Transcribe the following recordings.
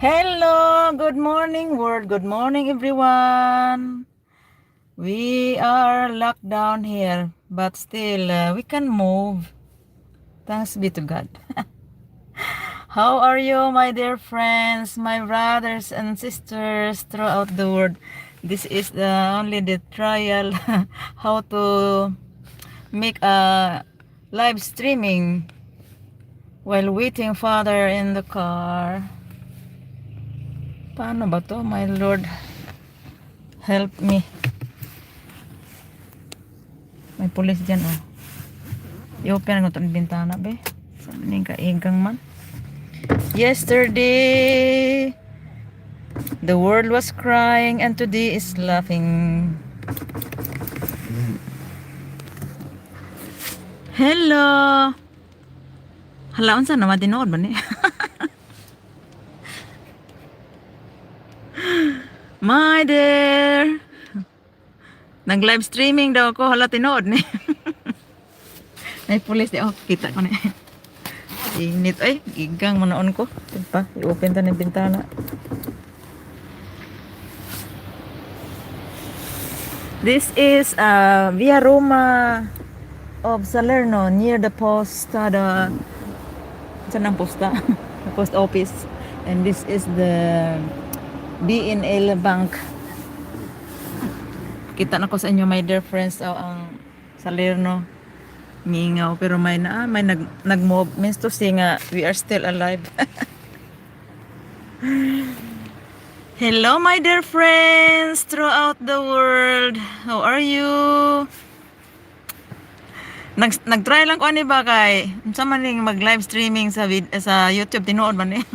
Hello, good morning, world. Good morning, everyone. We are locked down here, but still we can move. Thanks be to God. How are you, my dear friends, my brothers and sisters throughout the world? This is the only the trial how to make a live streaming while waiting father in the car. Paano ba to? My Lord, help me. May pulis dyan, oh. I-open ko itong bintana, be. Sabi ni kaigang man. Yesterday, the world was crying and today is laughing. Hello! Hala, unsa naman tinuod ba ni? My dear! Nag-live streaming daw ako. Hala, tinuod ni. May pulis di. Oh, kita ko ni. Init ay, gigang manoon ko. Pa, i-open ta ng bintana. This is Via Roma of Salerno near the posta, the saan ang posta? The post office. And this is the BNL Bank. Kita na ko sa inyo, my dear friends, oh, ang Salerno. Ngingaw pero may na may nag nag-move, means to say nga we are still alive. Hello, my dear friends throughout the world. How are you? Nag nag-try lang ko ani ba kay unsa man ning mag live streaming sa YouTube, tinuod man ni.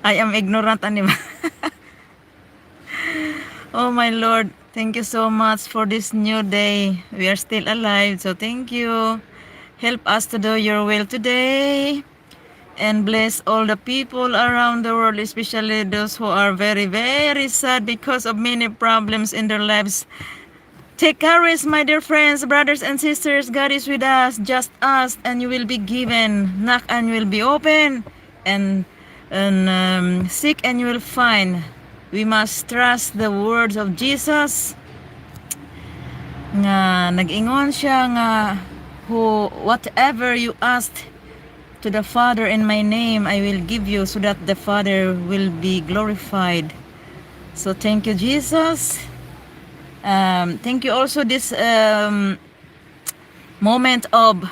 I am ignorant ani ba. Oh my Lord, thank you so much for this new day. We are still alive, so thank you. Help us to do your will today and bless all the people around the world, especially those who are very, very sad because of many problems in their lives. Take courage, my dear friends, brothers and sisters. God is with us. Just ask and you will be given. Knock and you will be open. And seek and you will find. We must trust the words of Jesus. Nga nag-ingon siya nga who whatever you ask to the Father in my name, I will give you, so that the Father will be glorified. So thank you, Jesus. Thank you also this moment of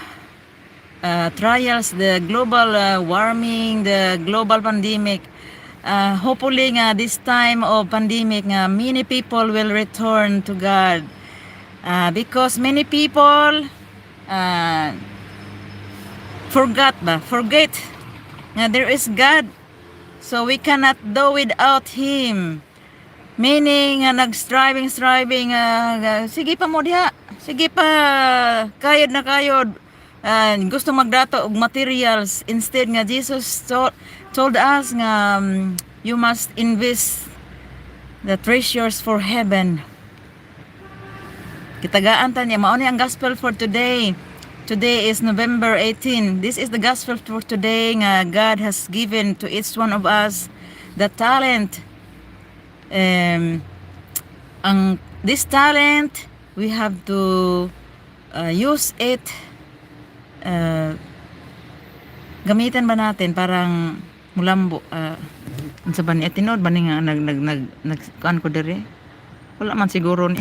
trials, the global warming, the global pandemic. Hopefully nga this time of pandemic nga many people will return to God. Because many people forgot ba? Forget nga there is God. So we cannot do without Him. Meaning, nga nag-striving, striving, sige pa mo diha. Sige pa, kayod na kayod. Gusto magdato og materials. Instead nga Jesus told us nga you must invest the treasures for heaven. Kitagaan ta niya. Mao ni ang gospel for today. Today is November 18. This is the gospel for today nga God has given to each one of us the talent. Ang this talent, we have to use it, gamitin ba natin parang mulambo, unsa ba ni tinuod ba ni nga nag nag nag nag kuan ko diri, wala man siguro ni.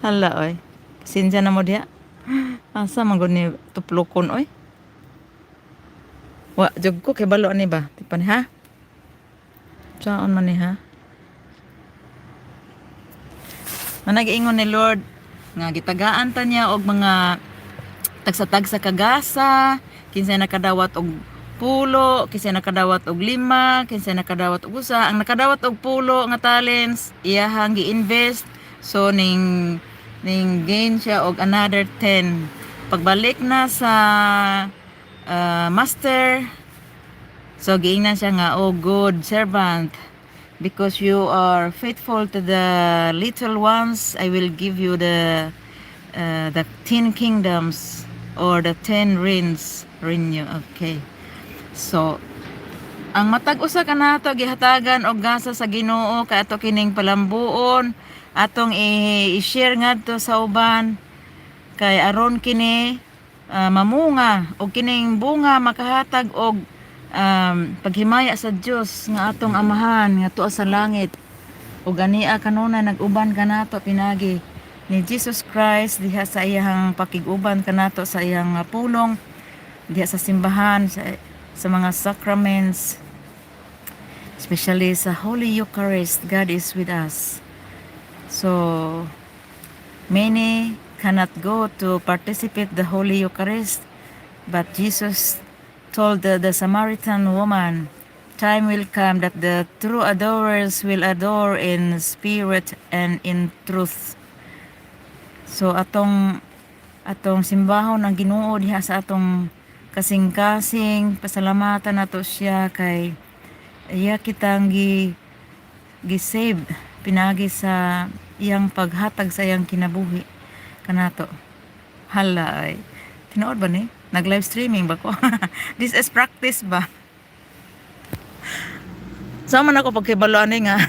Hala oy, pasensya na mo diha. Asa man gud ni tuplokon oy? Wa jud ko kay balo ani ba tipan ha. Saon man ni ha? Manag-ingon ni Lord nga gitagaan ta niya og mga tagsa-tagsa kagasa, kinsay nakadawat og 10, kinsay nakadawat og 5, kinsay nakadawat og 1. Ang nakadawat og 10 nga talents, iyahang gi-invest, so ning gain siya og another 10. Pagbalik na sa master, so giingnan siya nga, "Oh, good servant, because you are faithful to the little ones, I will give you the 10 kingdoms or the 10 reigns." Renew. Okay. So, Ang matag usa kanato gihatagan og gasa sa Ginoo kay ato kining palambuon, atong i-share ngadto sa uban kay aron kini mamunga og kining bunga makahatag og paghimaya sa Dios nga atong Amahan nga tuwa sa langit. Ug ania kanunay nag-uban kanato pinagi ni Jesus Christ diha sa iyang pakig-uban kanato sa iyang pulong diha sa simbahan, sa mga sacraments, especially sa Holy Eucharist. God is with us. So many cannot go to participate the Holy Eucharist, but Jesus told the Samaritan woman, "Time will come that the true adorers will adore in spirit and in truth." So atong simbahon ang Ginoo diha sa atong kasing-kasing, pasalamatan nato siya kay iya kitang gi gi-save pinagi sa iyang paghatag sa iyang kinabuhi kanato. Hala ay. Tinuod ba ni? Nag live streaming ba ko? This is practice ba? Sama man ako pagkibalo ani nga.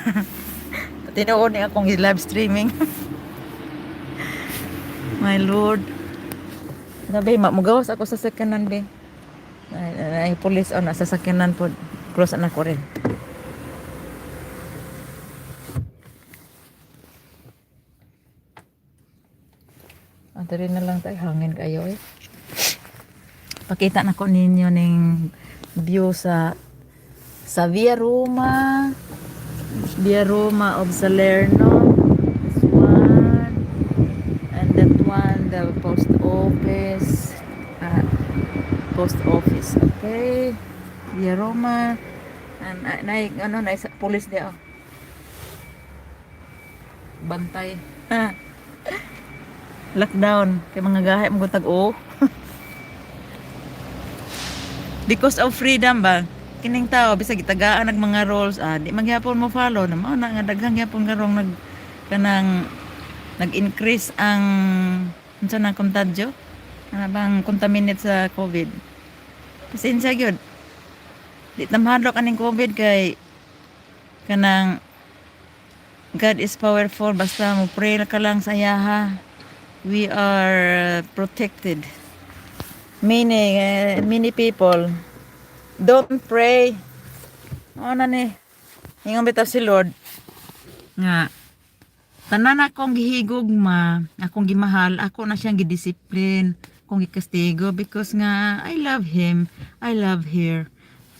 Tinuod ni akong live streaming. My Lord. Grabe, mugawas ako sa sakyanan, be. Ay, ay, police on sa sakyanan po. Cross na ko rin. Diri na lang tayo. Hangin kayo eh. Pakita na ko ninyo ning view sa Via Roma. Via Roma of Salerno. This one. And that one, the post office. Post office. Okay. Via Roma. And na, ano, na, police dia, oh. Bantay. Lockdown. Kay mga gahi mo tag o. Because of freedom ba? Kining tao bisag gitagaan nag mga rules, di magyapon mo follow na mao na nga daghang gyapon karong nag kanang nag-increase ang unsa na kontagyo? Ano bang contaminate sa COVID? Pasensya gyud. Di ta mahadlok aning COVID kay kanang God is powerful, basta mo pray ka lang sa iyaha. We are protected. Many people don't pray. Ano na ni? Ingon bitaw si Lord nga tanan akong gihigugma, akong gimahal, ako na siyang gidisiplin, akong gikastigo because nga I love him, I love her.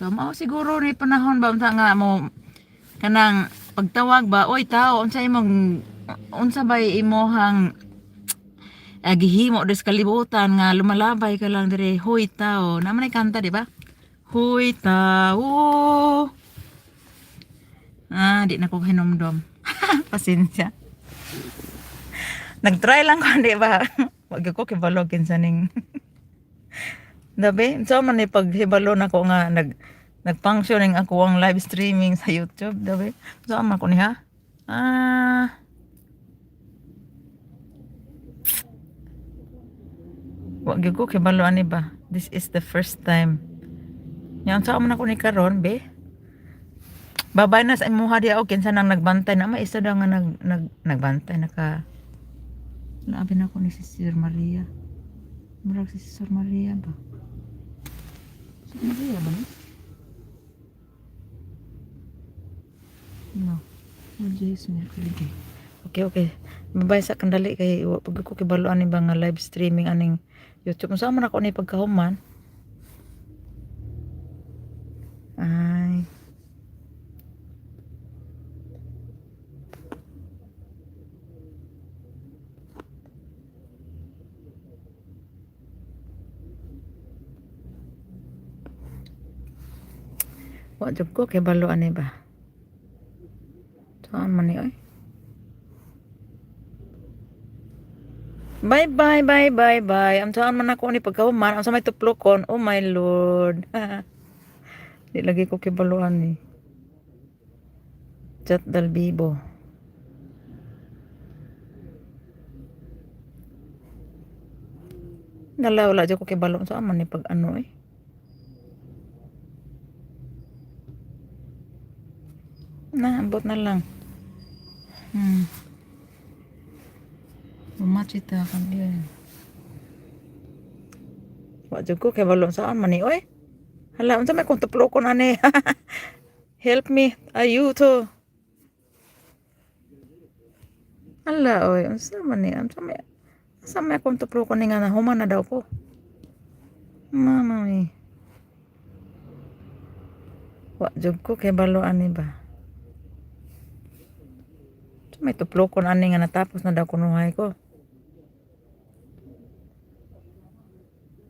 So mao siguro ni panahon ba unta nga mo kanang pagtawag ba, "Oy tao, unsa bay imohang gihimo des kalibutan nga lumalabay ka lang dire, hoy tao?" Naman ay kanta, di ba? "Hoy tao." Ah, di na ko hinumdom. Pasensya. Nagtry lang ko, di ba? Wag ko kibalo kinsa ning Dabi, so man ni paghibalo na ko nga nag-functioning ako ang live streaming sa YouTube, dabi. So man ko niya. Ah. Wag gyud ko kibalo ani ba. This is the first time. Nya unsa man ako ni karon, be? Babay na sa imuha diha og kinsa nang nagbantay na may isa daw nga nag, nag nagbantay naka. Labi na ako ni si Sir Maria. Murag si Sir Maria ba? Sir Maria ba ni? No. Oh, Jesus, may. Okay. Babay sa kandali kay wa pag ko kibalo ani ba nga live streaming aning YouTube. Unsa man ako ni pagkahuman? Ay. Wa jud ko kibalo ani ba. Saan man ni oy? Bye bye bye bye bye. Ang saan man ako ni pagkahuman, ang sa may tuplokon. Oh my Lord. Di lagi ko kibaluan ni. Chat dal bibo. Nala wala jud ko kibalo saan man ni pag ano eh. Na, ambot na lang. Bumachita kan yun. Wa jud ko kay balo saan man ni oy. Hala, unsa may kung tuplokon ani? Help me. Ayuto. Hala oy, unsa man ni? Unsa may akong tuplokon ni nga nahuman na daw ko? Mama mi. Wa jud ko kay balo ani ba. Unsa may tuplokon ani nga natapos na daw kunuhay ko?